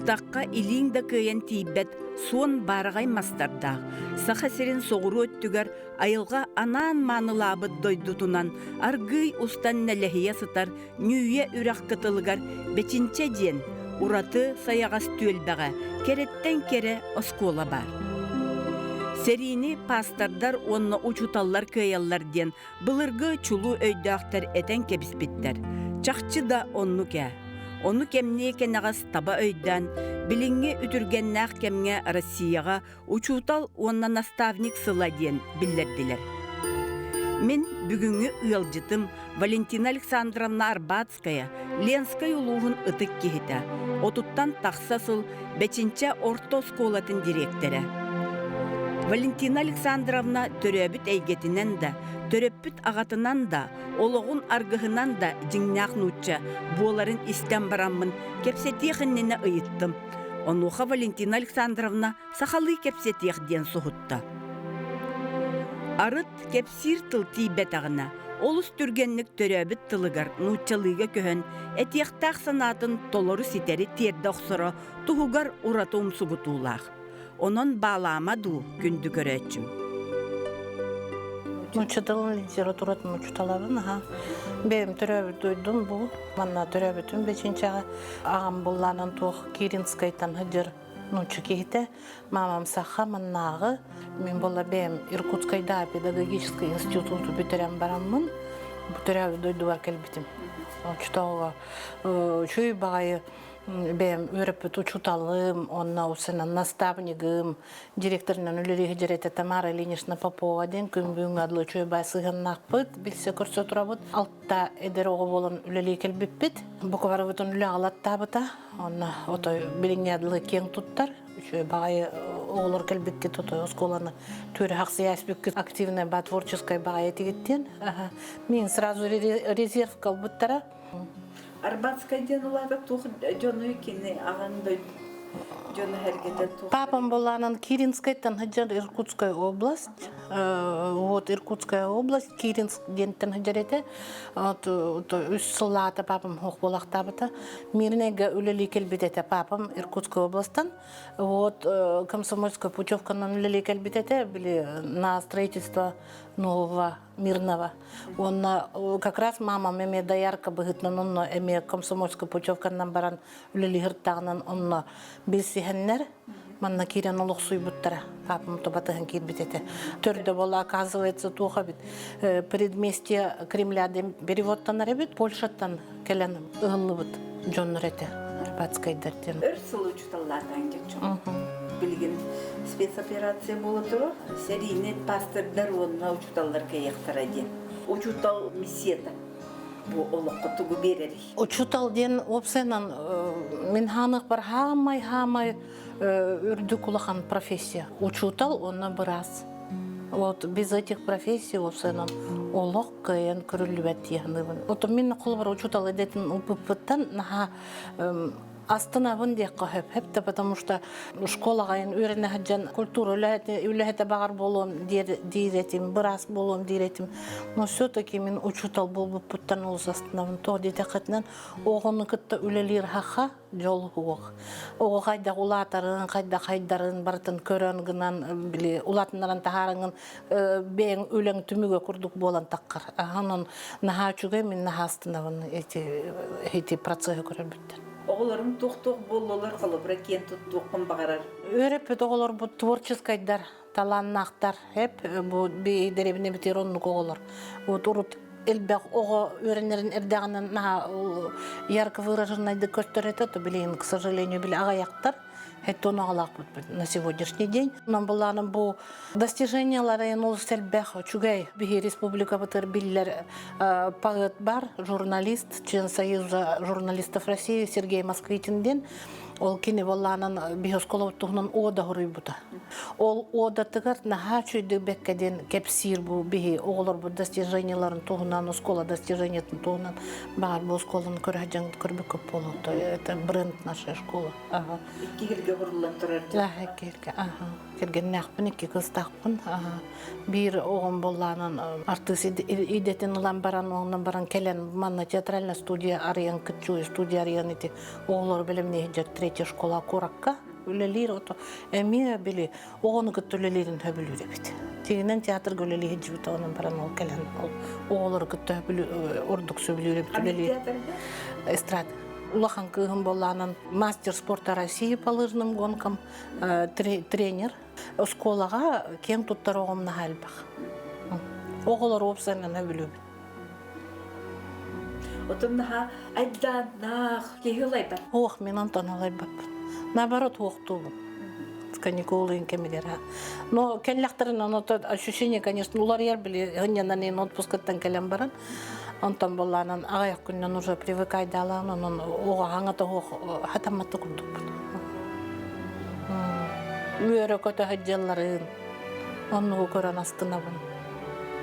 Быстахха илииҥ да кыайан тиийбэт суон баараҕай мастардаах, Саха сирин соҕуруу өттүгэр айылҕа анаан маанылаабыт дойдутунан аргыый устан нэлэһийэ сытар Ньүүйэ үрэх кытылыгар Бэчинчэ диэн ураты сайаҕас түөлбэҕэ кэрэттэн кэрэ оскуола баар. Сэриини пастордар уонна учууталлар кыайаллар диэн былыргы чулуу өйдөөхтөр этэн кэбиспиттэр. Чахчы да оннук ээ. Ону кэмниэ кэнэҕэс таба өйдөөн, билиҥҥи үтүргэннээх кэмҥэ Россияҕа учуутал уонна наставник сыла диэн биллэрдилэр. Мин бүгүҥҥү ыалдьытым Валентина Александровна Арбатская, Ленскэй улууһун ытык киһитэ, отуттан тахса сыл Бэчинчэ орто оскуолатын дириэктэрэ. Валентина Александровна төрөөбүт эйгэтинэн да, төрөппүт аҕатынан да, олоҕун аргыһынан да дьиҥнээх нуучча буоларын истэн бараммын кэпсэтиэх иннинэ ыйыттым. Онуоха Валентина Александровна сахалыы кэпсэтиэх диэн соһутта. Арыт кэпсиир тыл тиийбэтэҕинэ, олус түргэнник төрөөбүт тылыгар нууччалыыга көһөн, этиэхтээх санаатын толору ситэри тиэрдэ охсоро туһугар ураты умсугутуулаах. Онон баалаама дуу, күндү көрөөччүм. Нуучча тылын литературатын учууталабын аха. Бэйэм төрөөбүт дойдум бу. Манна төрөөбүтүм Бэчинчэҕэ. Аҕам буллаанан туох Киринскайтан сылдьар нуучча киһитэ. Мамам саха маннааҕы. Мин буолла бэйэм Иркутскайдааҕы педагогическай институту бүтэрэн бараммын бу төрөөбүт дойдубар кэлбитим. Оччотооҕу үчүгэй баҕайы бэйэм үөрэппит учууталым, онно усунан наставнигым, директорынан үлэлии сылдьар этэ Тамара Ильинична Попова диэн күн бүгүҥҥү адлы үчүгэй баай сыһыаннаахпыт, билсэ көрсө турабыт. Алта эдэр оҕо буолан үлэлии кэлбиппит. Бука барыбытын үлэ аҕалаттаабыта. Онно отой билиҥҥи адлы киэҥ туттар. Үчүгэй баҕайы оҕолор кэлбиккит отой оскуоланы түөрэ хахсыйааспыккыт активная ба творческай баҕайы этигиттиэн. Мин сразу резерв калбыттара. Арбатскай диэн улаата туох дьону кини аҕаҥ дьону эргитэ туох Папам булаанан Киринскайтан сылдьар Иркутская область. Вот Иркутская область Киринск диэнтэн сылдьар этэ. Вот үс сыллаата папам суох буолахтаабыта. Мирнэйгэ үлэлии кэлбит этэ папам Иркутская областан. Вот комсомольская путевканан үлэлии кэлбит этэ. Били на строительство нового Мирного. Уонна как раз мамам эмиэ доярка быһыытынан онно эмиэ комсомольскай путевканан баран үлэлиһиртаҕынан онно билсиһэннэр манна киирэн олохсуйбуттара. Папам то батыһан киирбит этэ. Төрдө буола оказывается туох эбит предместье Кремля диэн переводтанар эбит Польшаттан кэлэн ыһыллыбыт дьоннор этэ Арбатскайдар диэн. Өр сыл учууталлаатаҥ дьоччо. Билигин спецоперация буола турар. Сэриини пастордар уонна учууталлар кыайыахтара диэн. Учуутал миссията бу олоххо тугу биэрэрий? Учуутал диэн уопсайынан мин ханыахпар хаамай-хаамай үрдүк улахан профессия. Учуутал уонна быраас. Вот без этих профессий уопсайынан олох кыайан көрүллүбэт дии саныыбын. Вот мин холобур учуутал идэтин ылбыппыттан наһаа астынабын диэххэ сөп сөп да потому что школаҕа үөрэнэ сылдьан культура үлэһитэ баҕар буолуом диир этим быраас буолуом диир этим но все-таки мин учуутал буолбуппуттан олус астынабын тоҕо диэтэххитинэн оҕону кытта үлэлиир хаха дьол суох оҕо хайдах улаатарын хайдах хайдарын барытын көрөн гынан били улаатыннаран таһаарыҥын бэйэҥ үлэҥ түмүгэ курдук буолан таххар онон наһаа үчүгэй мин наһаа астынабын эти эти процеһы көрөрбүттэн Оҕолорум туох-туох буоллулар, холобура киэн туттуоххун баҕарар. Үөрэппит оҕолорбут творческайдар, талааннаахтар. Эп бу дэриэбинэбитигэр оннук оҕолор. Вот урут элбэх оҕо үөрэнэрин эрдэҕинэн наһаа ярко выраженнайдык көстөр этэ, то билигин, к сожалению, били аҕыйахтар. Хэттон аҕалаахпыт на сегодняшний день. Онон былааным бу достиженияларын олус элбэх үчүгэй биһи республикабытыгар биллэр поэт бар, журналист, член Союза журналистов России Сергей Москвитин диэн. Ол кини боллаанан биһи оскуолабыт туһунан ода хоруйбута. Ол одатыгар наһаа үчүгэй бэккэ диэн кэпсиир бу биһи оҕолорбут достиженияларын туһунан, оскуола достижениятын туһунан баар бу оскуоланы көрө дьон көрбүккэ буолуо. Это бренд нашей школы. Ага. Икки киргэ буруллан турар. Ага, киргэ. Ага. Кэргэннээхпин, икки кыстаахпын. Ага. Биир оҕом боллаанан артыыс идэтин ылан баран, онон баран кэлэн манна театральная студия арыйан, кытчуй студия арыйан ити оҕолору бэлэмниэһи дьэ. третья школа куоракка үлэлиир ото эмиэ били оҕону кытта үлэлиирин сөбүлүүр эбит. Тигинэн театрга үлэлии сылдьыбыта онон баран ол кэлэн ол оҕолору кытта ордук сөбүлүүр эбит үлэлиир. Эстрада. Улахан кыыһым буоллаанан мастер спорта России по лыжным гонкам тренер. Оскуолаҕа киэҥ туттар оҕом наһаа элбэх. Оҕолор уопсайынан сөбүлүүбүт. Отон наһаа айдааннаах киһи ылайбат. Ох, мен онтон ылайбаппын. Наоборот, уохтуубун. Каникулын кэмигэр. Но кэллэхтэрин оно ощущение, конечно, уларыйар били ынньанан ин отпускаттан кэлэн баран онтон боллаанан аҕыйах күннэн уже привыкайдаалаан онон оҕо хаҥата оһох хатамматта курдукпут. Үөрэ көтө сылдьалларын оннугу көрөн астынабын.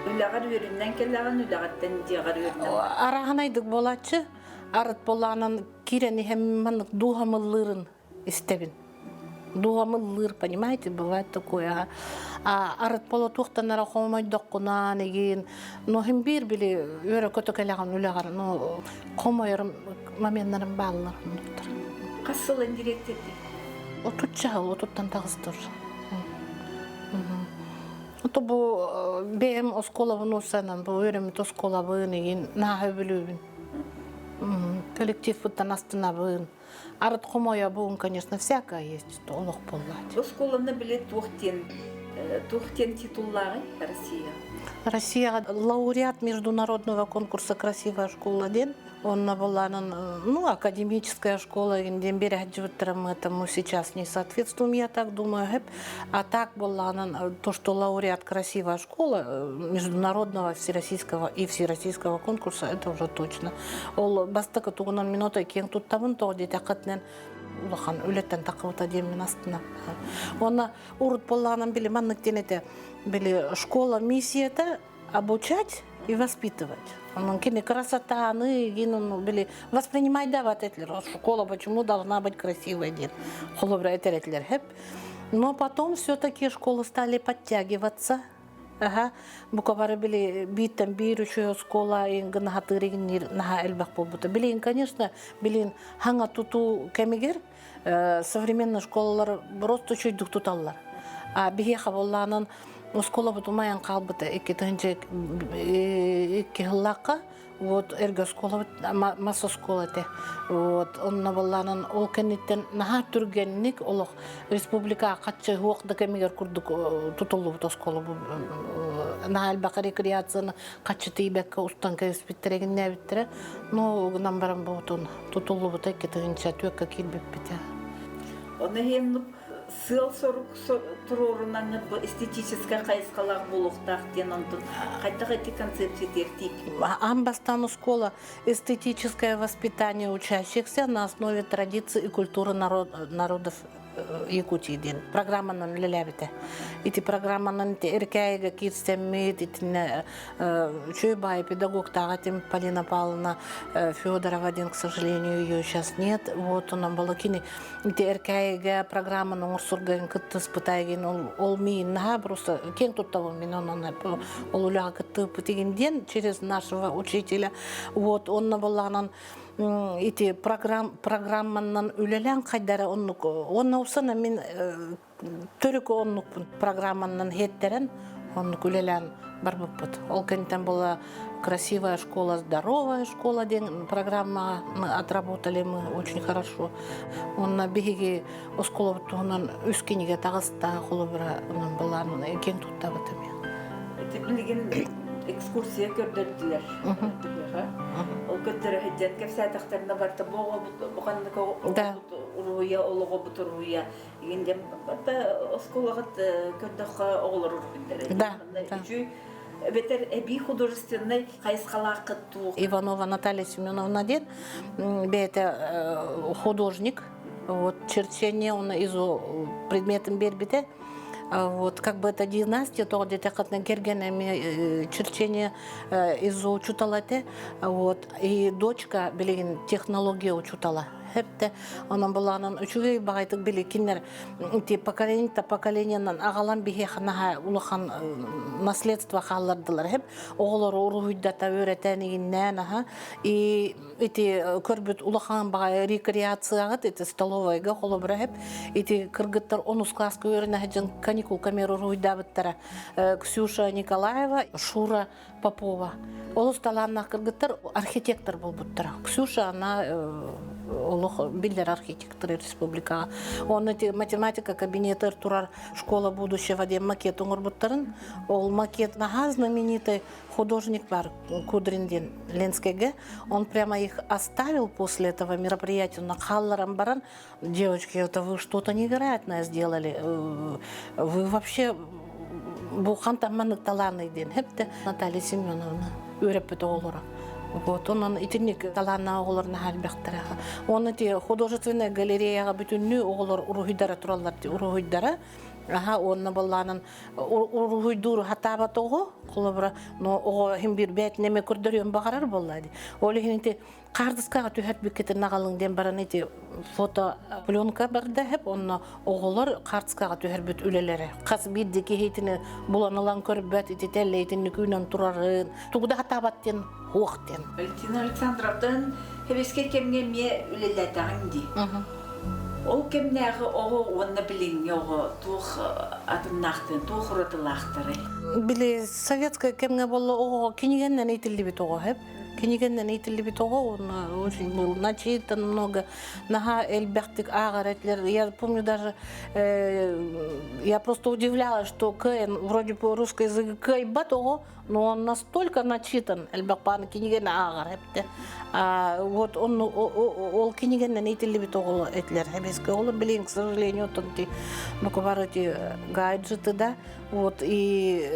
Үлэҕэр үөрүнэн кэлэҕин, үлэҕиттэн дьиэҕэр үөрүнэн. Арааһынайдык буолааччы, арыт буолаанан киирэн иһэн маннык дууһам ыллыырын истэбин. Дууһам ыллыыр, понимаете, бывает такое. А арыт буола туохтан эрэ хомойдоххунаан игин, но хим биир били үөрэ көтө кэлэҕин үлэҕэр, ну хомойорум моменнарым бааллар оннуктар. Хас сылын дириэктэрдий? Отучча сыл, отуттан таҕыстыр. Ото бу бэйэм оскуолабын уурсанан, бу үөрэммит оскуолабын игин наһаа сөбүлүүбүн. Коллективпыттан астынабын. Арыт хомойобун, конечно, всякое есть, олох буоллааччы. Оскуоланы били туох диэн туох диэн титуллааҕый Россия? Россияҕа лауреат международного конкурса «Красивая школа» диэн Онно буоллаанын, ну, академическая школа диэн биэрэ мы этому сейчас не соответствуем, я так думаю. А так буоллаанын, то, что лауреат «Красивая школа» международного всероссийского и всероссийского конкурса, это уже точно. Ол бастакы тугунан минута киэҥ туттабын, тоҕо диэтэххитинэн улахан үлэттэн таххыбыта диэммин астына. Уонна урут буоллаанын били маннык диэн этэ, били школа миссията обучать и воспитывать. Онон кини красотаны, гин били воспринимай давать этилер. Школа почему должна быть красивой диэн холобура этер этилер хеп. Но потом все-таки школы стали подтягиваться. Аха, бука бары били бииттен биир үчүгэй оскуола ингин хатыыр игинниир наһаа элбэх буолбута. Билин, конечно, билин хаҥа тутуу кэмигэр современный школалар просто үчүйдүк туталлар. А биһиэхэ буоллаанан оскуолабыт умайан хаалбыта 2002 сыллаахха вот эргэ оскуолабыт мас оскуола этэ. Вот онно буоллаанан ол кэнниттэн наһаа түргэнник олох республика хаччы уох да кэмигэр курдук тутуллубут оскуола наһаа элбэх рекреацияны хаччы тиийбэккэ устан кэбиспиттэрэ гиннээбиттэрэ. Но гынан баран буутун тутуллубута 2004 киирбиппитэ. Ону иһин сыал-сорук туруорунаҥҥыт бу эстетическэй хайысхалаах буолуохтаах диэн онтун хайдах эти концепция тиэртиик? Аан бастаан оскуола эстетическое воспитание учащихся на основе традиций и культуры народ, народов Якутии диэн программанан үлэлээбитэ. Ити программанан Эркээйигэ киирсэммит, итиннэ үчүгэй баай педагогтаах этим Полина Павловна Федорова диэн, к сожалению, ее сейчас нет. Вот онон была кини ити Эркээйигэ программаны оҥорсорго кыттыспыта игин ол ол миин наһаа просто киэҥ туттабын мин онон ол үлэҕэ кыттыыппыт игин диэн через нашего учителя. Вот онно буоллаҕынан ити программ программанан үлэлээн хайдара оннук уонна усана мин төрүкү оннукпун программанан хиэттэрэн оннук үлэлээн барбыппыт ол кэнниттэн была красивая школа здоровая школа диэн программаҕа мы отработали мы очень хорошо уонна биһиги оскуолабыт туһунан үс кинигэ таҕыста холобура онон былаан киэҥ туттабыт эмиэ билигин экскурсия көрдөрдүлэр ол көрдөрө сылдьан кэпсээтэхтэринэ барыта бу оҕобут бу ханнык оҕобут уруһуйа ол оҕобут уруһуйа игин диэн барыта оскуолаҕыт көрдөххө оҕолор уруһуйдара да үчүй эбэтэр эбии художественнай хайысхалааххыт туох Иванова Наталья Семеновна диэн бэйэтэ художник вот черчение он изо предметин биэрбитэ Вот, как бы это династия, то где-то кэргэн черчение из учутала этэ. Вот, и дочка билигин технология учутала. Хепте онон булаанан үчүгэй баҕайытык били кинилэр ити поколение поколениенан аҕалан биһиэхэ наһаа улахан наследство хааллардылар хеп оҕолору уруһуйдата үөрэтэн игиннээн аха и ити көрбүт улахан баҕайы рекреацияҕыт ити столовойга холобура хеп ити кыргыттар онус класска үөрэнэ сылдьан каникулка мэр уруһуйдаабыттара Ксюша Николаева Шура Попова. Олус талааннаах кыргыттар архитектор буолбуттара. Ксюша, она олох биллэр архитектор республикаҕа. Онно математика кабинетыгар турар школа будущего диэн макет оҥорбуттарын. Ол макет наһаа знаменитый художник бар Кудрин диэн Ленскэйгэ. Он прямо их оставил после этого мероприятия, но хаалларан баран, девочки, это вы что-то невероятное сделали. Вы вообще бу хантан маннык талаанный диэн хэпте Наталья Семеновна үөрэппит оҕолоро. Вот онон итинник талааннаах оҕолор наһаа элбэхтэрэ. Уонна ти художественная галереяҕа бүтүннүү оҕолор уруһуйдара тураллар уруһуйдара. Аха уонна боллаанан уруһуйдуур хатаабат оҕо холобура но оҕо иһин биир бээтин эмэ көрдөрүөн баҕарар буолла дии. Ол иһин ити хаартыскаҕа түһэрбиккитин наҕалыҥ диэн баран ити фото пленка барда хэп онно оҕолор хаартыскаҕа түһэрбит үлэлэрэ хас биирдии киһи итини булан ылан көрбөт ити тэллэйтинник үүнэн турарын тугу да хатаабат диэн хуох диэн Валентина Александровтан сэбиэскэй кэмҥэ эмиэ үлэлээтэҕиҥ дии. Ол кэмнээҕи оҕо уонна билиҥҥи оҕо туох атыннаахтарын, туох уратылаахтарый? Били советскай кэмҥэ буолла оҕоҕо кинигэннэн иитиллибит оҕо хэп Кинигэннэн иитиллибит оҕо уонна очень был начитан много, наһаа элбэхтик ааҕар этилэр. Я помню даже, я просто удивлялась, что Кэн вроде бы русский язык кыайбат оҕо, но он настолько начитан, элбэх бааны кинигени ааҕар эбитэ. Вот он ол кинигэннэн иитиллибит оҕолор этилэр. Эбэски оҕолор билигин, к сожалению, оттон ти ну бары эти гаджеты да, Вот, и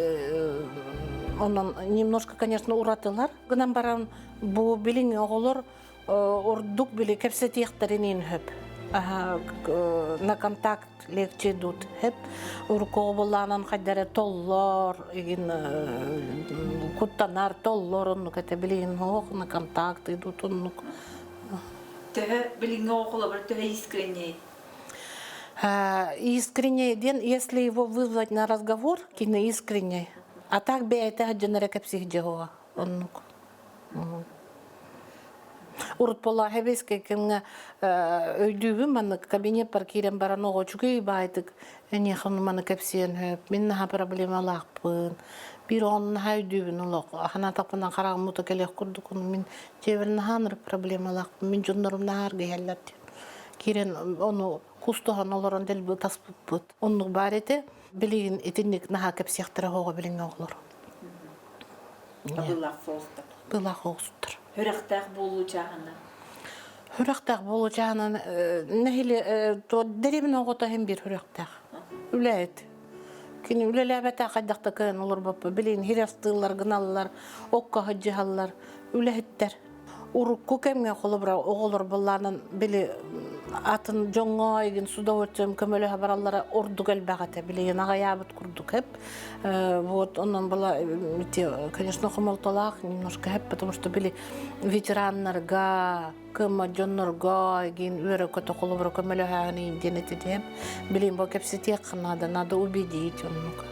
онон немножко, конечно, уратылар. Гынан баран, бу билиҥҥи оҕолор ордук били кэпсэтиэхтэрин хөп. На контакт легче идут. Хеп урукку буллаанан хайдары толлор, игин куттанар толлор оннук это билигин ох на контакт идут оннук. Төһө билиҥҥи оҕолор төһө искренний? Искренне диэн, если его вызвать на разговор, кини искренне. А так бэйэтэ дьон эрэ кэпсиир дьоһуга оннук. Урут буоллаҕа сэбиэскэй кэмҥэ өйдүүбүн маннык кабинеппар киирэн баран оҕо үчүгэй баайдык эниэхэ ону маны кэпсиэн сөп мин наһаа проблемалаахпын биир оҕону наһаа өйдүүбүн олох санаатахпына хараҕым уута кэлиэх курдук мин дьиэбэр наһаа ынырык проблемалаахпын мин дьоннорум наһаа аргыйаллар диэн Киирэн ону кустуһан олорон дэлби таспыппыт. Оннук баар этэ. Билигин итинник наһаа кэпсиэхтэрэ оҕо билиҥҥи оҕолор. Былаах соҕустар. Былаах оҕустар. Сүрэхтээх буолуу чааһынан. Сүрэхтээх буолуу чааһынан нэһили дэриэбинэ оҕото иһин биир сүрэхтээх. Үлэһит. Кини үлэлээбэтэ хайдах да кыайан олорбоппут. Билигин хир астыыллар гыналлар, окко сылдьыһаллар, үлэһиттэр. Урукку кэмҥэ холобура оҕолор былаанын били атын дьоҥҥо игин с удовольствием көмөлөһө бараллара ордук элбэх этэ. Билигин аҕыйаабыт курдук эп. Вот онон была конечно хомолтолоох немножко эп, потому что били ветераннарга, кыаммат дьоннорго игин үөрэ-көтө холобура көмөлөһөөн диэн этэ Билин бу кэпсэтиэх надо, надо убедить оннук.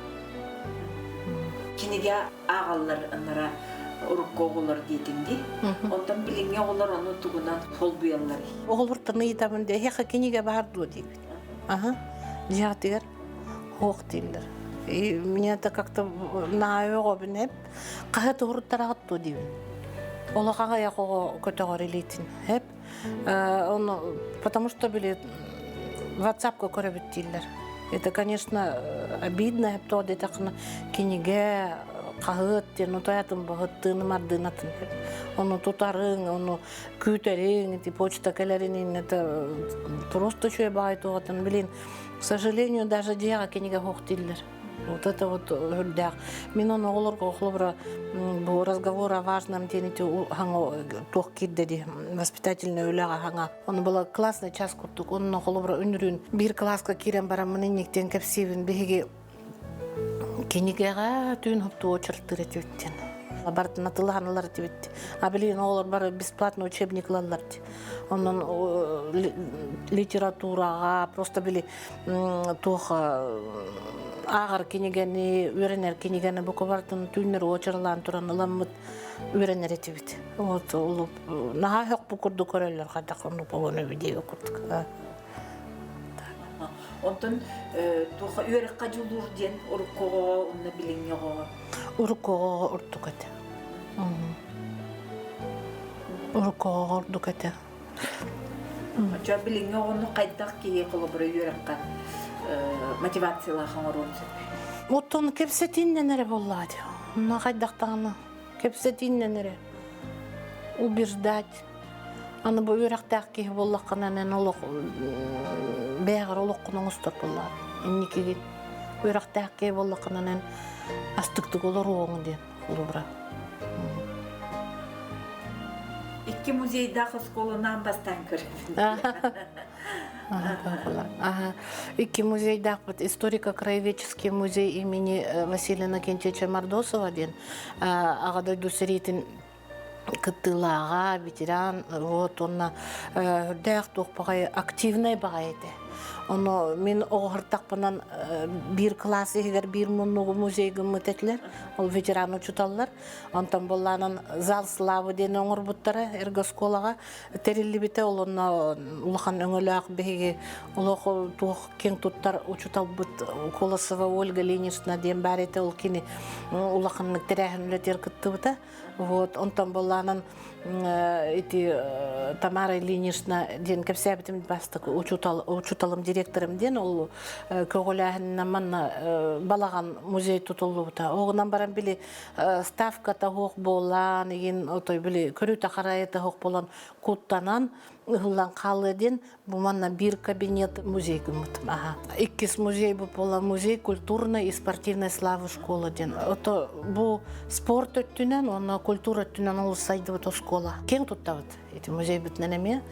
Кинигэ ааҕаллар ынара урукку оҕолор диэтиҥ дии. Онтон билиҥҥи оҕолор ону тугунан холбуйалларый? Оҕолортон ыйытабын дии, эһиэхэ кинигэ баар дуо диибин. Аха, дьиэҕитигэр суох дииллэр. И мне это как-то наайы оҕобун эп, хаһыат уһуруттараҕыт дуо диибин. Олох аҕыйах оҕо көтөҕөр илиитин эп. Ону, потому что били WhatsApp-ка көрөбүт дииллэр. Это, конечно, обидно, тоҕо диэтэххинэ кинигэ, хаһыат диэн утуйатын баһыттыыным ардыынатын ону тутарыҥ, ону күүтэриҥ, ити почта кэлэрин это просто үчүгэй баҕайы туоҕатын блин, к сожалению, даже дьиэҕэ кинигэ суох дииллэр. Вот это вот үрдээх. Мин ону оҕолорго холобура бу разговор о важном диэн ити хаҥа туох киирдэ дии воспитательный үлэҕэ хаҥа. Ону была классный час курдук. Онно холобура үнүрүүн биир класска киирэн бараммын инниктэн кэпсиибин биһиги кинигэҕэ түүн хоптуу очертыр этибиттен. Барытын атылаһан ылар этибит. А билигин оҕолор бары бесплатно учебник ылаллар. Онон литератураҕа просто били туох ааҕар кинигэни, үөрэнэр кинигэни бука барытын түүннэр уочаралаан туран ыламмыт үөрэнэр этибит. Вот наһаа һөкпү курдук көрөллөр хайдах оннук буолуон эбит диэби курдук. Онтон туох үөрэххэ дьулуур диэн урукку оҕоҕо уонна билиҥҥи оҕоҕо? Урукку оҕоҕо ордук этэ. Урукку оҕоҕо ордук этэ. Оччо билиҥҥи оҕону хайдах киһи холобура үөрэххэ мотивациялаах оҥоруон сөп? Оттон кэпсэтииннэн эрэ буоллаҕа дии. Онно хайдах даҕаны кэпсэтииннэн эрэ убеждать. Аны бу үөрэхтээх киһи буоллаххына эн олох бэйэҕэр олоххун оҥостор буоллаҕа. Инникигин үөрэхтээх киһи буоллаххына эн астыктык олоруоҥ диэн холобура. Икки музейдаах оскуоланы бастаан көрөбүн. Ага. Икки музейдаахпыт историко-краеведческий музей имени Василия Иннокентьевича Мордосова диэн Аҕа дойду сэриитин кыттыылааҕа, ветеран, вот уонна үрдээх туох баҕайы активнай баҕайы этэ. Ону мин оҕоһортахпынан биир кылаас иһигэр биир муннугу музей гыммыт этилэр, ол ветеран учуталлар. Онтон буоллаанан зал славы диэн оҥорбуттара эргоскуолаҕа тэриллибитэ, ол онно улахан өҥөлөөх биһиги олох туох киэҥ туттар учуталбыт Колосова Ольга Ильинична диэн баар этэ, ол кини улаханнык тэрээһин үлэтигэр кыттыбыта. Вот, онтон буоллаанан ити Тамара Ильинична диэн кэпсээбитим бастакы учуутал, учууталым директорым диэн ол көҕүлээһининэн манна балаҕан музей тутуллубута. Оҕунан баран били ставката суох буолан, игин отой били көрүүтэ харайыта суох буолан куттанан ыһыллан хаалыа диэн Бу манна биир кабинет музей гыммытым. Аха. Иккис музей бу буола музей культурной и спортивной славы школа диэн. Ото бу спорт өттүнэн уонна культура өттүнэн олус сайдыбыт оскуола. Киэҥ туттабыт ити музейбытынан эмиэ.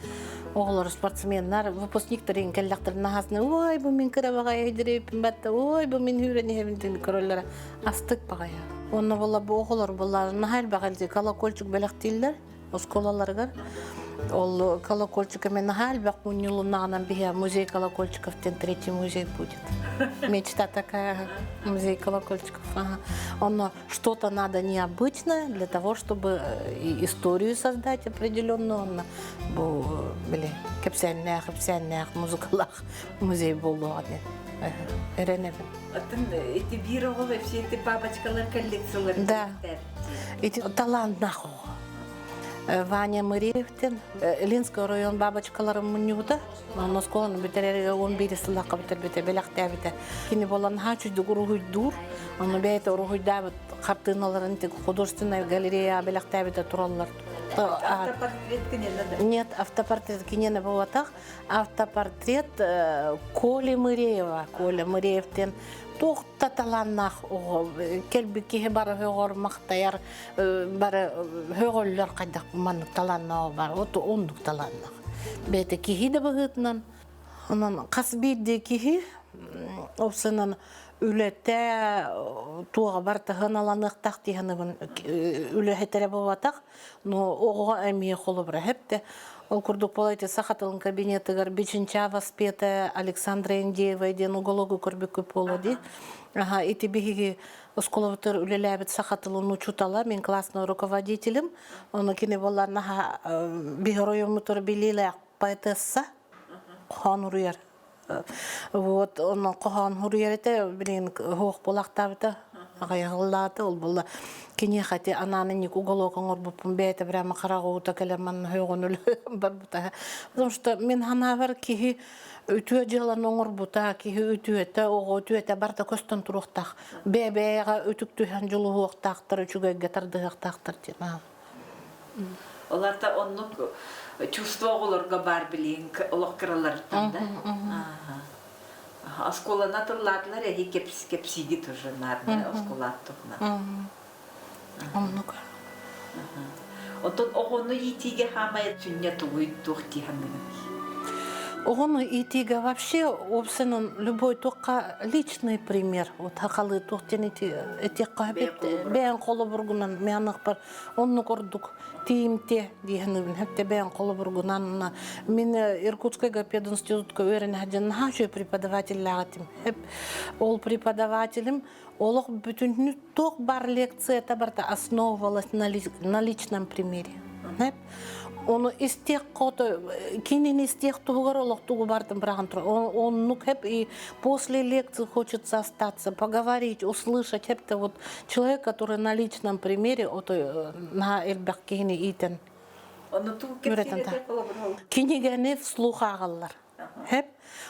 Оҕолор спортсменнар, выпускниктар иҥ кэллэхтэринэ аһасына ой бу мин кыра баҕайы өйдөрөйүппүн батта, ой бу мин үүрэн иһэбин диэн көрөллөрө астык баҕайы. Онно була бу оҕолор буллар наһаа элбэх элдьи колокольчик бэлэхтииллэр. оскуолаларыгар. Ол колокольчик мен наһаа элбэх мунньулуннаҕынан биһиэ музей колокольчиков диэн третий музей будет. Мечта такая, музей колокольчиков. Ага. Оно что-то надо необычное для того, чтобы историю создать определенную. Онно бу били кэпсээннээх, кэпсээннээх музыкалаах музей буолуоҕа диэн эрэнэбин. Атын ити биир оҕо вообще эти бабочкалар коллекциялар Да. Ити талааннаах оҕо. Ваня Мыреевтен Ленский оройуон бабочкаларын мунньубута. Оскуоланы бүтэрэргэ 11 сыллаахха бүтэрбитэ, бэлэхтээбитэ. Кини буолан наһаа үчүгдүк уруһуйдуур. Ону бэйэтэ уруһуйдаабыт хартыыналарын художественная галерея бэлэхтээбитэ тураллар. Автопортрет киниэнэ да? Нет, автопортрет киниэнэ буолбатах. Автопортрет Коли Мыреева. Коля Мыреевтен туох да талааннаах оҕо кэлбит киһи бары һөҕөр махтайар бары һөҕөллөр хайдах маннык талааннаах бар от оннук талааннаах бэйэтэ киһи да быһыытынан онон хас биирдии киһи опсынан үлэтэ туоҕа барыта сыаналаныахтаах дии саныыбын үлэһитэрэ буолбатах но оҕоҕо эмиэ холобура хэптэ ол курдук буолайте саха тылын кабинетыгар Бичинча воспетая Александра Индеева диэн угологу көрбүккүт буолуо дии аха ити биһиги оскуолабытыгар үлэлээбит саха тылын учуутала мин классный руководителим ону кини буоллар наһаа биһи оройуоммутугар билиилээх поэтесса хоһоон уруйар Вот онон хоһоон суруйар этэ, билигин суох буолаахтаабыта, аҕыйаҕыллаата, ол буолла киниэхэ ити анаан инник уголок оҥорбуппун бэйэтэ прямо хараҕа уута кэлэн манна һөҕөн өлө барбыта. Потому что мин санаабар киһи үтүө дьыаланы оҥорбута, киһи үтүөтэ, оҕо үтүөтэ барыта көстөн туруохтаах. Бэйэ-бэйэҕэ үтүктүһэн дьулуһуохтаахтар, үчүгэйгэ тардыһыахтаахтар диэн. Ол аата оннук чувство оҕолорго баар билиэн олох кыраларыттан да. Оскуоланы тыллаатылар эһи кэпсиигит уже наадна оскуолаат туһунан. Оннук. Оттон оҕону иитиигэ хаамай сүнньэ тугуй туох дии саныыгын? Оҕону иитиигэ вообще уопсайынан любой туохха личный пример. Вот хахалы туох диэн этиэххэ бэйэн холобургунан мианахпар оннук ордук тиийимтиэ диэхинибин хэпте бэйэн холобургунан мин Иркутскайга пединститутка үөрэнэ сылдьан наһаа үчүгэй преподавателлээх этим. Ол преподавателим олох бүтүннүү туох бар лекцията барыта основывалась на личном примере. Ону истиэх хото кинини истиэх туһугар олохтугу бардым быраҕан турар. Оннук хеп и после лекции хочется остаться, поговорить, услышать. Хеп вот человек, который на личном примере ото на элбэх киһини иитэн Онно туу Кинигэни вслух ааҕаллар. Хэп.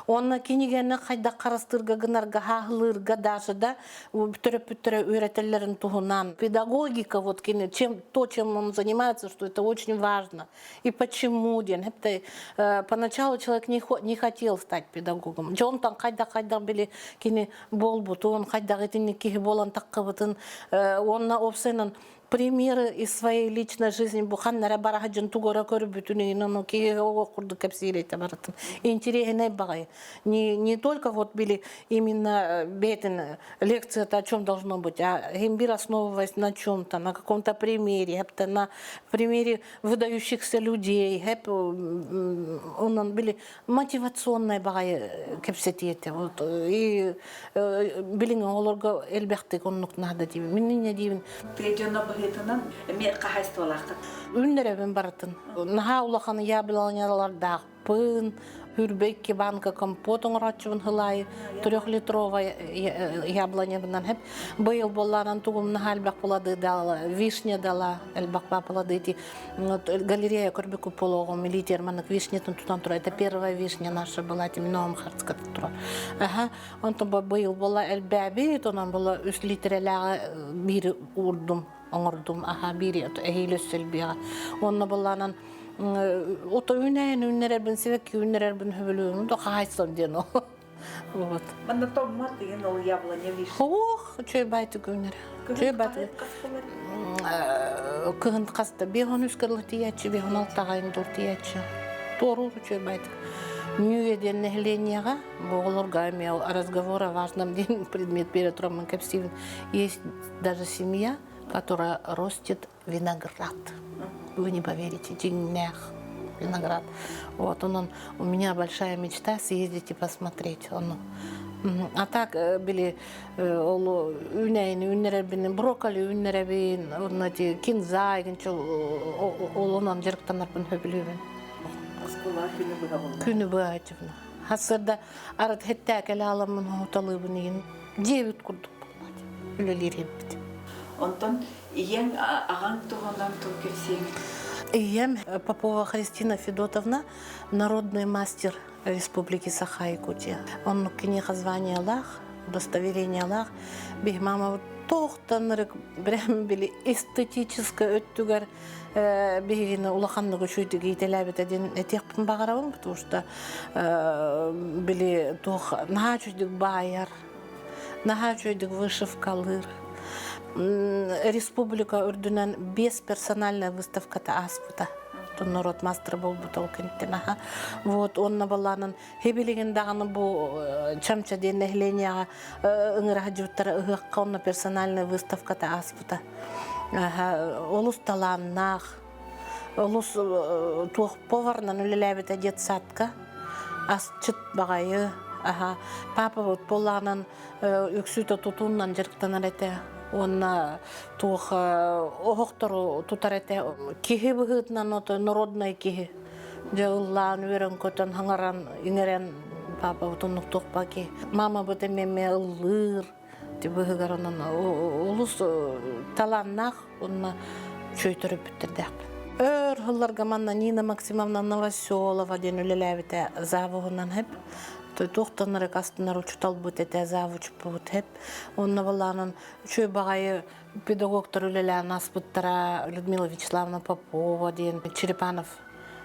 Уонна кинигэни хайдах харыстыырга гынарга, хааһылыырга даже да төрөппүттэрэ үөрэтэллэрин туһунан. Педагогика вот кини чем то, чем он занимается, что это очень важно. И почему диэн. Хэптэй поначалу человек не хотел стать педагогом. Дьон там хайдах-хайдах били кини буолбутун, хайдах итинник киһи буолан таххыбытын, уонна уопсайынан примеры из своей личной жизни бу ханна эрэ бараһа дьон тугу эрэ көрбүтүн иһин ону киһи оҕо курдук кэпсиир этэ барытын интириэһинэй баҕайы не только вот били именно бэйэтин лекцията о чем должно быть, а имбир основываясь на чем-то, на каком-то примере, хэптэ на примере выдающихся людей, хэп онон били мотивационнай баҕайы кэпсэтии этэ. Вот и билиҥ оҕолорго элбэхтик оннук наада диибин. Мин инньэ диибин. Тыа дьоно быһыытынан эмиэ хаһаайыстыбалааххыт. Үүннэрэбин барытын. Наһаа улахан яблонялардаахпын, Хүрбэйки банка компот оҥорооччубун хылаайы трехлитровая яблонябынан хэп. Быйыл буоллаанан тугум наһаа элбэх буладыы дала, вишня дала, элбэх папалады ити галерея көрбүк куполоҕум илиитигэр маннык вишнятын тутан турар. Это первая вишня наша была, тиминоом харцка турар. Аха, онтон быйыл буолла элбээбит, онон була үс литрэлээҕи биири уурдум, оҥордум. Аха, биири эһиил өссө элбиэҕэ. Онно буоллаанан ото үүнэйин үүннэрэрбин сибэкки үүннэрэрбин сөбүлүүбүн да хаһаайыстыбам диэн ол. Вот. Манна томмот деген ол яблоня вишня. Ох, үчүгэй байтык үүнэр. Үчүгэй байтык. Кыһын хаста 5-13 кырылы тиийээччи, 5-16 ағайын дур тиийээччи. Туоруур үчүгэй байтык. Ньүгэ диэн нэһилиэнньэҕэ бу оҕолорго эмиэ разговор о важном диэн предмет бере тураммын кэпсиибин. Есть даже семья, которая ростит виноград. Вы не поверите, дьиҥнээх виноград. Вот он, у меня большая мечта съездить и посмотреть. Он, а так били ол үүнэйини үүннэрэрбин брокколи үүннэрэбин онно ити кинза ол онон дьарыктанарбын сөбүлүүбүн. Оскуола күнү быһа буолла. Күнү быһа этибин. Хасырда арыт хеттээкэлэ аламмын хоһуталыыбын иһин дьиэбит курдук буолла. Үлэлиир эбит. Онтон Ийэҥ, аҕаҥ туһунан тыл кэпсиэҥ. Ийэм Попова Христина Федотовна народный мастер Республики Саха-Якутия. Оннук киниэхэ званиелаах, удостоверениелаах. Биһи мама туохтан прям били эстетическай өттүгэр биһигини улаханнык үчүгүйдүк иитэлээбитэ диэн этиэхпин баҕарабын, потому что били туох наһаа үчүгүйдүк баайар, Наһаа үчүгэйдик вышивкалыыр. Республика үрдүнэн биэс персональная выставката ааспыта. Народ мастера буолбута ол кэнниттэн аха. Вот онно балаанан хебилигин даҕаны бу Чамча диэн нэһилиэнньэҕэ ыҥыраһа дьыбыттара ыһыахха онно персональная выставката ааспыта. Олус талааннаах, олус туох поварынан үлэлээбитэ детсадка асчыт баҕайы аха папа вот буоллаҕынан үксүтэ тутуунан дьарыктанар этэ уонна туох оһохтору тутар этэ киһи быһыытынан ото народнай киһи дьэ ыллаан үөрэн-көтөн хаҥаран иҥэрэн папа вот оннук туохпа киһи мамабыт эмиэ ыллыыр быһыгар онон олус талааннаах уонна үчүгэй төрөппүттэрдээхпин. Өр сылларга манна Нина Максимовна Новоселова диэн үлэлээбитэ завуһунан хэп. Туохтан эрэ астынар учуталбыт этэ, завучпут хэп. Онно балаанан үчүгэй баҕайы педагогтар үлэлээн аспыттара Людмила Вячеславовна Попова диэн Черепанов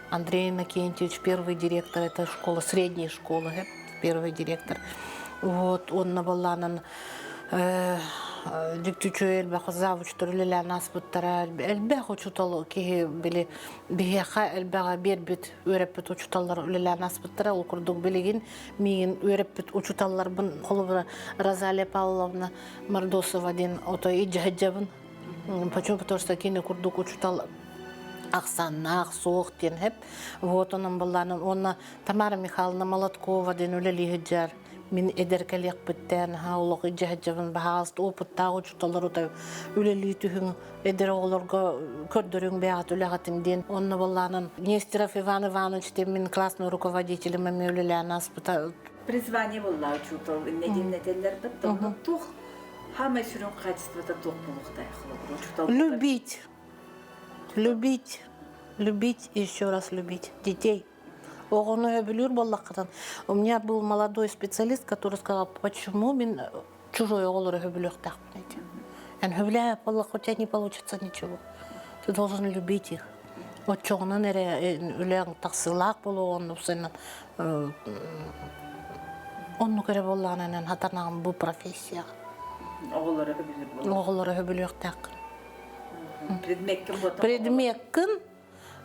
Андрей Иннокентьевич первый директор этой школы, средней школы, первый директор. Вот, онно баллаанан Дьикти үчүгэй элбэх завучтар үлэлээн ааспыттара. Элбэх учуутал киһи били биһиэхэ элбэҕи биэрбит, үөрэппит учууталлар үлэлээн ааспыттара. Ол курдук билигин миигин үөрэппит учууталларбын холобура Розалия Павловна Мордосова диэн отой илдьэ Почему? Потому что кини курдук учуутал ахсааннаах суох диэн хэп. Вот онон былаанын уонна Тамара Михайловна Молоткова диэн үлэлии сылдьар. Мин эдэр кэлиэхпиттэн наһаа олох илдьэ баһаалыста опыттаах учууталлар утай үлэлии түһүҥ эдэр оҕолорго көрдөрүҥ бэйэҕит үлэҕитин диэн. Онно былаанын Нестеров Иван Иванович диэн мин классный руководителем эмиэ үлэлээн ааспыта. Призвание буолла учуутал иннэ диэн этэллэр бит туох Хаамай сүрүн хаачыстыбата туох буолуохтаах холобур учуутал Любить. Любить. Любить и еще раз любить детей. Оҕону өбүлүүр буоллаххытын. У меня был молодой специалист, который сказал, почему мин чужой оҕолору өбүлүөхтээхпин эти. Эн өбүлээп буоллах, у тебя не получится ничего. Ты должен любить их. Оччоҕунан эрэ үлэҥ тахсыылаах буолуоҕун упсайынан оннук эрэ буоллаҕына хатанаҕын бу профессияҕа. Оҕолору өбүлүр буолуо. Оҕолору өбүлүөхтээххин. Предмеккин буотах. Предмеккин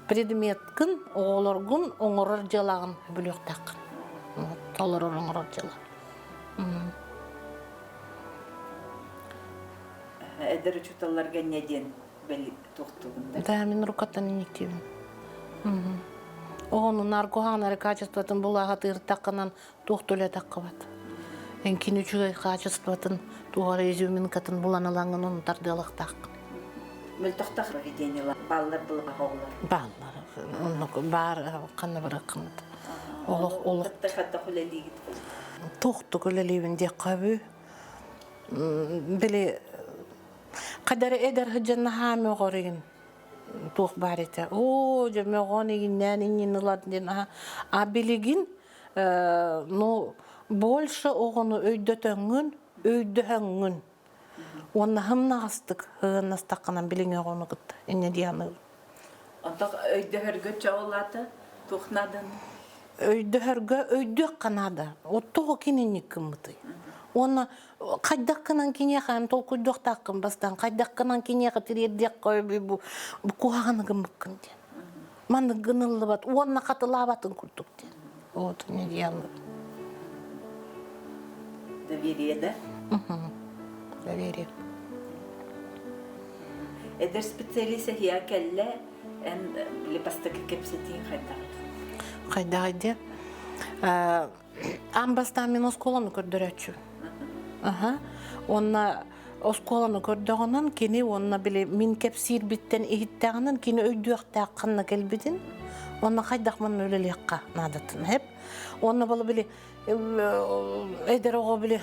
предметкин оҕолоргун оҥорор дьыалаҕын өбүлүөхтээххин. Толорор оҥорор дьыала. Эдэр учууталларга не диэн туохтугун да? Да, мин рукаттан иниктиибин. Оҕону наркоһаанары качествотын булааха тыыртаххынан туох төлөтөххүбат. Эҥкин үчүгэй качествотын туһара изюминкатын булан ылаҥҥын ону тардыалахтааххын. Мөлтөхтөх поведениелар бааллар былаҕа оҕолор. Бааллар. Оннук баар ханна бараккымыт. Олох олох. Хаттах үлэлиигит. Туохтук үлэлиибин диэххэ били Хадары эдэр сылдьан наһаа мөҕөр игин туох баар этэ оо дьэ мөҕөн игиннээн иннин ылар диэн а билигин ну больше оҕону өйдөтөҥҥүн өйдөһөҥҥүн уонна һымнаҕастык һыһыннастаххынан билиҥҥи оҕону кытта инньэ дии саныыбын. Онтон өйдөһөргө чоҕулаата туох нааданы? Өйдөһөргө өйдүөххэ наада. Оттоҕо кининник гыммытый? Уонна хайдах гынан киниэхэ эн толкуйдуохтааххын бастаан хайдах гынан киниэхэ тириэрдиэххэ бу куһаҕаны гыммыккын диэн. Маннык гыныллыбат уонна хатылаабатын курдук диэн. Вот не диэн. Доверие, да? Доверие. Эдэр специалист эһиэ кэллэ, эн били бастакы кэпсэтииҥ хайдах? Хайдах диэн? Аан бастаан мин оскуоланы көрдөрөөччү. Аха. Уонна оскуоланы көрдөҕүнэн кини уонна били мин кэпсиирбиттэн иһиттэҕинэн кини өйдүөхтээх ханна кэлбитин уонна хайдах манна үлэлиэххэ наадатын эп. Уонна бала били эдэр оҕо били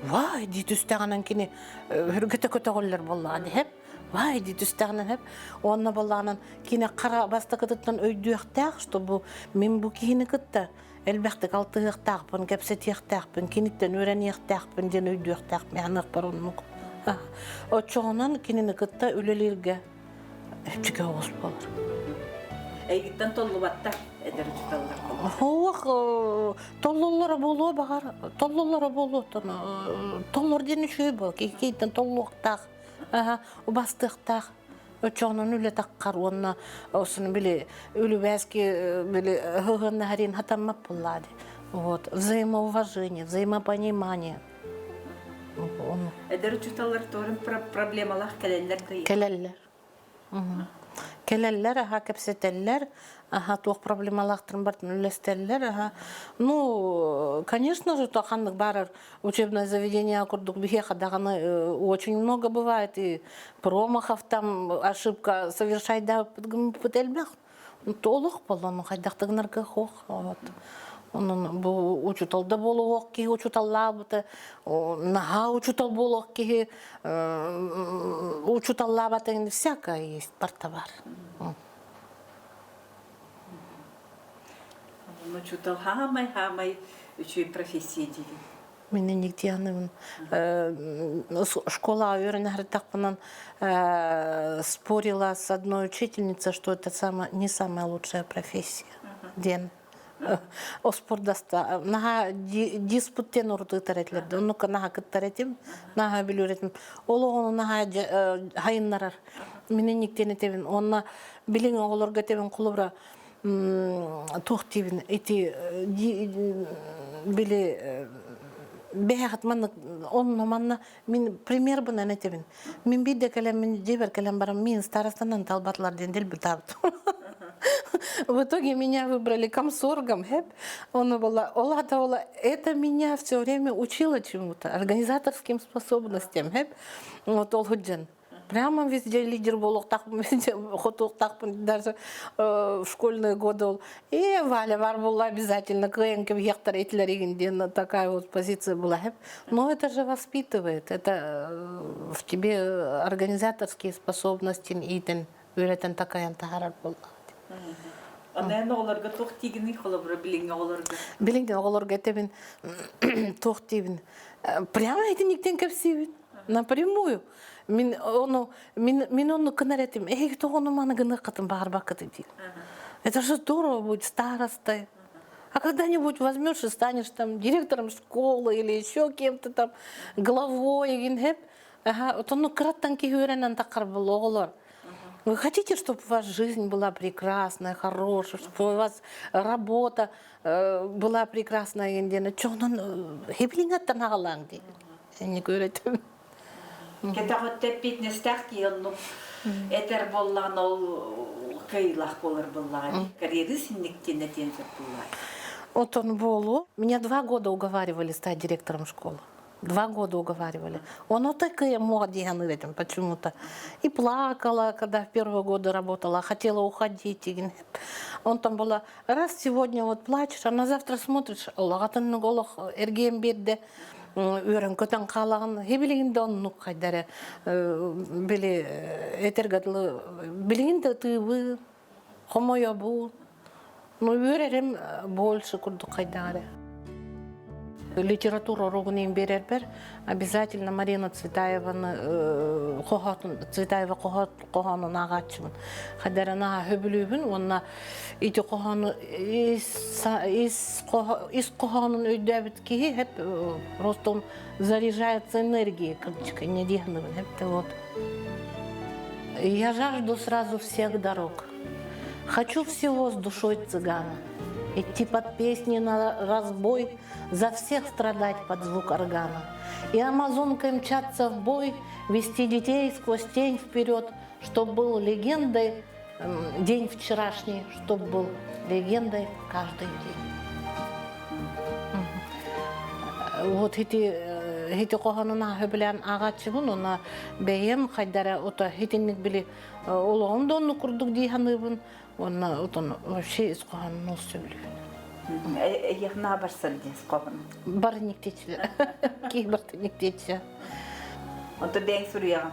вай дии түстэҕинэн кини үргэтэ көтөҕүллэр буоллаҕа диһэп вай дии түстэҕинэн эп уонна буоллаҕынан кини хара бастакытыттан өйдүөхтээх что бу мин бу киһини кытта элбэхтик алтыһыахтаахпын, кэпсэтиэхтээхпин, киниттэн үөрэниэхтээхпин диэн өйдүөхтээхпин аныахпар оннук. Оччоҕунан кинини кытта үлэлииргэ чүкэ оҕус буолар. Эйгиттэн толлубаттар эдэр учууталлар. Хоох толлоллоро буолуо баҕар, толлоллоро буолуо толлор диэн үчүгэй буол. Киһиттэн толлуохтаах, убастыахтаах. Оччоҕунан үлэ таххар уонна осуну били үлүбээски били ыһыһыннаһарин хатаммат буоллаа ди. Вот взаимоуважение, взаимопонимание. Эдэр учууталлар туорун проблемалаах кэлэллэр да Кэлэллэр. Кэлэллэр, аха кэпсэтэллэр, аха туох проблемалаахтарын бартын үллэстэллэр, аха. Ну, конечно же, то ханнык баарар учебное заведение курдук биһиэхэ даҕаны очень много бывает и промахов там ошибка совершайдаабыт элбэх. Олох буолла, хайдахтыгынарга хоох. Вот. Онон бу учутал да буолуох киһи учуталлаабыта, наһаа учутал буолуох киһи учуталлаабатын всякое есть партовар. Учутал хаамай-хаамай үчүгэй профессия диигин. Мин инник школа үөрэнэһэртахпынан спорила с одной учительницей, что это не самая лучшая профессия. Диэн. Оспордаста наһаа диспут диэн урутуутар этилэр да оннукка наһаа кыттар этим, наһаа билэр этим. Ол оҕону наһаа хайыннарар. Мин инниктен этэбин. Онно билиҥ оҕолорго этэбин холобура туох диибин ити били бэһэҕит маннык онно манна мин пример бынан этэбин. Мин биирдэ кэлэн мин дьиэбэр кэлэн баран мин старостанан талбатылар диэн дэлби таабытым. В итоге меня выбрали комсоргом, хэп. Он была, ол ола, это меня все время учило чему-то, организаторским способностям, хэп. Вот ол худжан. Прямо везде лидер буолуохтаахпын, везде хотуохтаахпын, даже в школьные годы ол. И Валя бар буолла обязательно кыайан кэбиһиэхтэр этилэр диэн такая вот позиция была. Но это же воспитывает, это в тебе организаторские способности иитэн үөрэтэн такайан таһаарар буоллаҕа. Онон оҕолорго туох диигиний холобура билиҥҥи оҕолорго? Билиҥҥи оҕолорго этэбин туох диибин прямо итинниктэн кэпсиибин напрямую. Мин ону мин мин ону гынар этим. Эһиги тоҕону маны гыныаххытын баҕарбаккыт диир. Это же здорово будет старостой. А когда-нибудь возьмешь и станешь там директором школы или еще кем-то там, главой, игин Ага, отону кыраттан киһи үөрэнэн таххар оҕолор. Вы хотите, чтобы ваша жизнь была прекрасная, хорошая, чтобы у вас работа была прекрасная диэн чоҕунан хиплиҥаттан аҕалаан дии. Энни көрөтүм. Кэтэҕиттэ эппиэтинэстээх киһи оннук этэр буоллаҕына ол кыайыылаах буолар буоллаҕа карьеры синниктиэн этиэн сөп буоллаҕа. Отон буолу. Меня 2 года уговаривали стать директором школы. 2 года уговаривали. Он вот такая мог этим почему-то. И плакала, когда в первые годы работала, хотела уходить. Он там была, раз сегодня вот плачешь, а на завтра смотришь, олоҕатын олох эргиэн биэрдэ үөрэн көтөн хаалаҕын хибилигин да оннук хайдары били этэргэ дылы билигин да ытыыбы хомойобу ну үөрэрим больше курдук хайдаары. Литература уруогун биэрэрбэр обязательно Марина Цветаеваны хоһоотун Цветаева хоһоонун ааҕааччыбын. Хайдарана сөбүлүүбүн уонна ити хоһоону ис ис хоһоонун өйдөөбүт киһи хеп просто он заряжается энергией кырдьык не диэхныбын хеп вот. Я жажду сразу всех дорог. Хочу всего с душой цыгана. Идти под песни на разбой, за всех страдать под звук органа. И амазонкой мчаться в бой, вести детей сквозь тень вперед, чтоб был легендой день вчерашний, чтоб был легендой каждый день. Вот эти эти хоһоонун сөбүлээн ааҕааччыбын уонна бэйэм хайдара ото итинник били олоҕум да оннук курдук дии саныыбын уонна отон вообще ис хоһоонун ол сөбүлүүбүн. Эйиэхнаа барсар диэн хоһоон. Бары никтечилер. Киһи барта никтечи. Онто бэйэҥ суруйаҕын?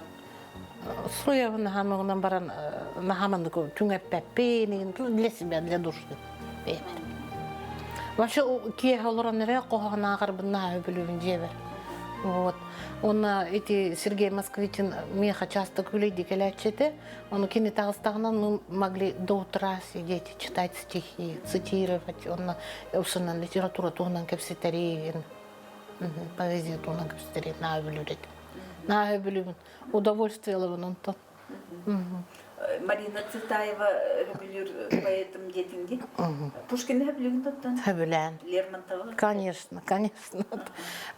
Суруйабын наһаамыгынан баран наһааманнык түҥэппэппин для себя, для души бэйэбэр. Вообще киэһэ олорон эрэ хоһоон ааҕарбын наһаа сөбүлүүбүн дьиэбэр. Вот. Уонна ити Сергей Москвитин миэхэ часто күлэйди кэлээччи этэ. Ону кини таҕыстаҕына мы могли до утра сидеть, читать стихи, цитировать. Онно усунан литература туһунан кэпсэтэрин, поэзия туһунан кэпсэтэрин наһаа сөбүлүүр этим. Наһаа сөбүлүүбүн. Удовольствие ылабын онтон. Марина Цветаева сөбүлүүр поэтым диэтиҥ дии. Пушкины сөбүлүүгүн тоттон? Сөбүлээн. Лермонтовы? Конечно, конечно.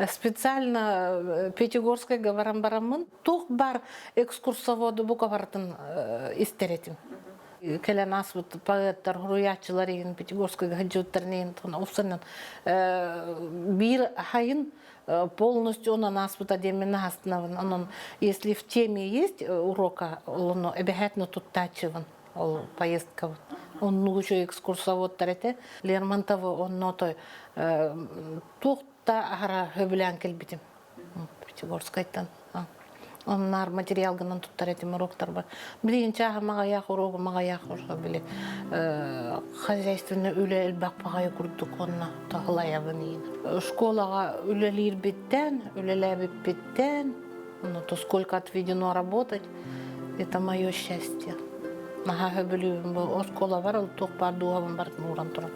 Специально Пятигорскайга баран бараммын туох бар экскурсоводу бука барытын истэр этим. Кэлэн ааспыт поэттар, суруйааччылар иһин Пятигорскайга сылдьыбыттарын иһин усанан биир хайын полностью онон ааспыта диэммин астынабын. Онон если в теме есть урока, ону эбэһээтинэ туттааччыбын ол поездкабыт. Оннугу үчүгэй экскурсоводтар этэ. Лермонтовы онно той туох да аһара сөбүлээн кэлбитим. Пятигорскайтан. Оннаар материалгынан туттар этим уроктарбар. Билигин чааһы маҕайаах уруогу маҕайаах били хозяйственный үлэ элбэх баҕайы курдук онно таһылайабын иин. Школаҕа үлэлиирбиттэн, үлэлээбиппиттэн, ну то сколько отведено работать, это мое счастье. Наһаа сөбүлүүбүн бу оскуолабар ол туох баар дууһабын барытын ууран туран.